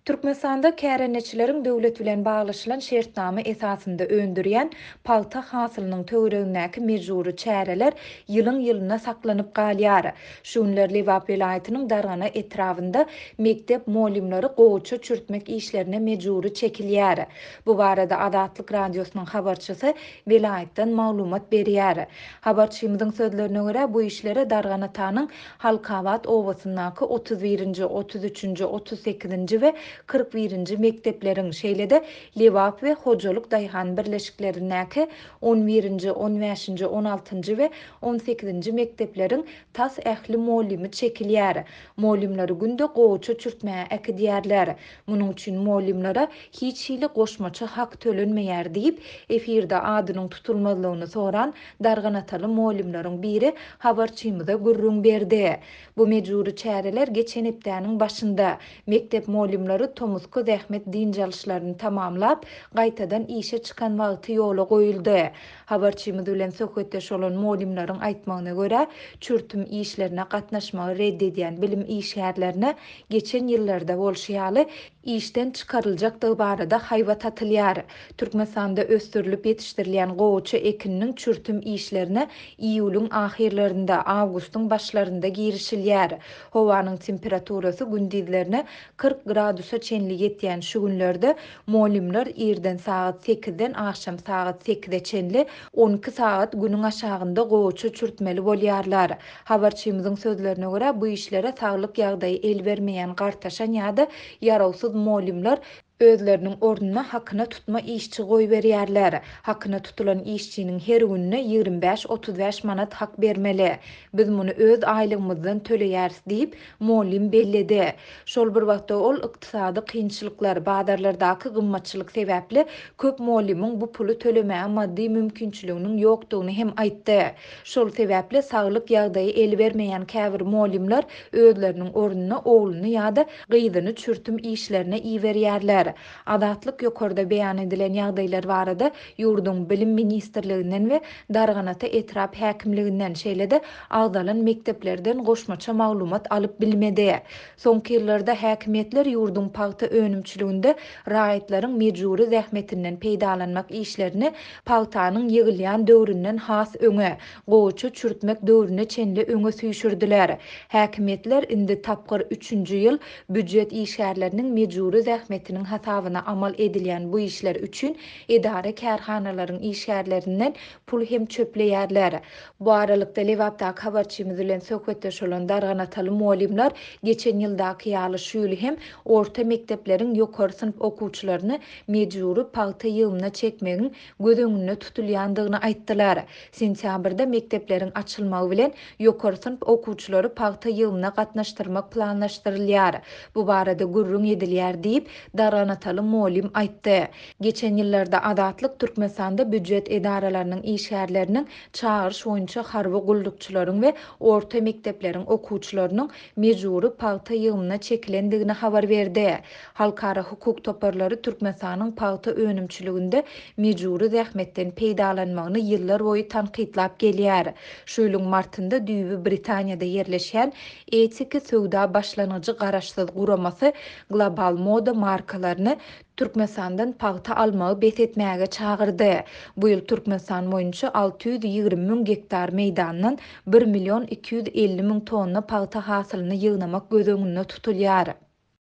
Türkmenistanda kärendeçileriň döwlet bilen baglaşylan şertnama esasynda öndürýän pagta hasylynyň töweregindäki mejbury çäreler ýylyň-ýylyna saklanyp galýar. Şu günler Lebap welaýatynyň Dargana etrabynda mekdep mugallymlary gowaça çürtmek işlerine mejbury çekilýär. Bu barada Azatlyk Radiosynyň habarçysy welaýatdan maglumat berýär. Habarçymyzyň sözlerine görä, bu işlere Darganatanyň Halkabat obasyndaky otuz birinji, otuz üçünji, otuz sekizinji we 41-nji mekdepleriň, şeýle-de Lebap we Hojalyk daýhan birleşiklerindäki on birinji, on bäşinji, on altynjy we on sekizinji mekdepleriň tas ähli mugallymy çekilýär. Mugallymlary günde gowaça çürtmäge äkidýärler. Munuň üçin mugallymlara hiç hili goşmaça hak tölenmeýär diýip, efirde adynyň tutulmazlygyny soran Darganataly mugallymlaryň biri habarçymyza gürrüň berdi. Bu mejbury çäreler geçen hepdäniň başynda, mekdep mugallymlary tomusky zähmet dynç alyşlaryny tamamlap, gaýtadan işe çykan wagty ýola goýuldy. Habarçymyz bilen söhbetdeş bolan mugallymlaryň aýtmagyna görä, çürtüm işlerine gatnaşmagy red edýän bilim işgärlerine geçen ýyllarda bolşy ýaly, işden çykaryljakdygy barada haýbat atylýar. Türkmenistanda ösdürilip ýetişdirilýän gowaça ekininiň çürtüm işlerine iýulyň ahyrlarynda, awgustyň başlarynda girişilýär. Howanyň temperaturasy gündizlerine 40 gradusa çenli ýetýän şu günlerde mugallymlar irden sagat sekizden agşam sagat sekize çenli 12 sagat günüň aşagynda gowaça çürtmeli bolýarlar. Habarçymyzyň sözlerine görä, bu işlere saglyk ýagdaýy el bermeýän gartaşan ýa-da ýarawsyz mugallymlar özleriniň ornuna hakyna tutma işçi goýberýärler. Hakyna tutulan işçiniň her gününe 25-35 manat hak bermeli. Biz muny öz aýlygymyzdan töleýäris diýip, mugallym belledi. Şol bir wagtda ol ykdysady kynçylyklar, bazarlardaky gymmatçylyk sebäpli köp mugallymyň bu puly tölemäge maddy mümkinçiliginiň ýokdugyny hem aýtdy. Şol sebäpli saglyk ýagdaýy el bermeýän käbir mugallymlar özleriniň ornuna ogluny ýa-da gyzyny çürtüm işlerine iberýärler. Azatlyk ýokarda beýan edilen ýagdaýlar barada ýurduň Bilim ministrliginden we Darganata etrap häkimliginden, şeýle-de agzalan mekdeplerden goşmaça maglumat alyp bilmedi. Soňky ýyllarda häkimiýetler ýurduň pagta önümçiliginde raýatlaryň mejbury zähmetinden peýdalanmak işlerini pagtanyň ýygylýan döwründen has öňe, gowaça çürtmek döwrüne çenli öňe süýşürdiler. Häkimiýetler indi tapgyr üçünji ýyl býujet işgärleriniň mejbury zähmetiniň hasabyna amal edilýän bu işler üçin edara-kärhanalaryň işgärlerinden pul hem çöpleýärler. Bu aralykda, Lebapdaky habarçymyz bilen söhbetdeş bolan darganataly mugallymlar geçen ýyldaky ýaly şu ýyl hem orta mekdepleriň ýokary synp okuwçylaryny mejbury pagta ýygymyna çekmegiň göz öňünde tutulýandygyny aýtdylar. Sentýabrda mekdepleriň açylmagy bilen ýokary synp okuwçylary pagta ýygymyna gatnaşdyrmak planlaşdyrylýar. Bu barada gürrüň edilýär diýip, darganataly mugallym aýtdy. Geçen ýyllarda Azatlyk Türkmenistanda býujet edaralarynyň işgärleriniň çagyryş boýunça harby gullukçylaryň we orta mekdepleriň okuwçylarynyň mejbury pagta ýygymyna çekilendigini habar berdi. Halkara hukuk toparlary Türkmenistanyň pagta önümçiliginde mejbury zähmetden peýdalanmagyny ýyllar boýy tankytlap gelýär. Şu ýylyň martynda düýbi Britaniýada ýerleşýän Etiki söwda başlangyjy garaşsyz guramasy global moda markalaryny Türkmenistandan pagta almagy bes etmäge çagyrdy. Bu ýyl Türkmenistan boýunça 620 müň gektar meýdandan bir million 250 müň tonna pagta hasylyny ýygnamak göz öňünde tutulýar.